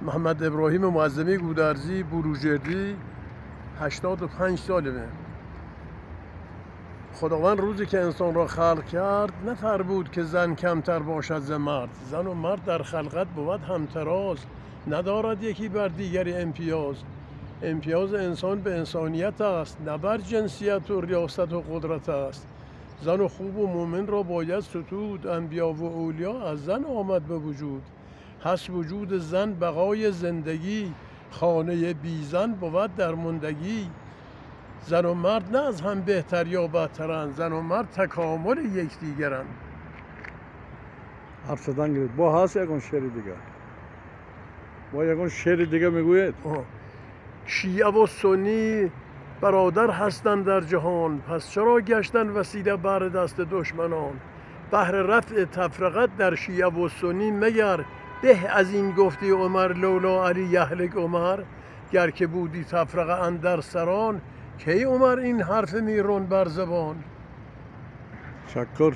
محمد ابراهیم معظمی گودرزی، بروجردی، 85 سالمه. خداوند روزی که انسان را خلق کرد نفرمود که زن کمتر باشد ز مرد. زن و مرد در خلقت بود همتراز، ندارد یکی بر دیگری امتیاز. امتیاز انسان به انسانیت است، نه بر جنسیت و ریاست و قدرت است. زن و خوب و مؤمن را باید ستود، انبیا و اولیا از زن آمد به وجود. هست وجود زن بقای زندگی، خانه بی زن بود در ماندگی. زن و مرد نه از هم بهتر یا بدترند، زن و مرد تکامل یکدیگرند. حرف زدن گرفت. با هست یکون شعر دیگه، با یکون شعر دیگه میگوید. شیعه و سنی برادر هستند در جهان، پس چرا گشتن وسیله بر دست دشمنان؟ بهر رفع تفرقت در شیعه و سنی مگر، به از این گفتی عمر لولا علی یهلک عمر. گر که بودی تفرقه اندر سران، کی عمر این حرف میرون بر زبان. تشکر.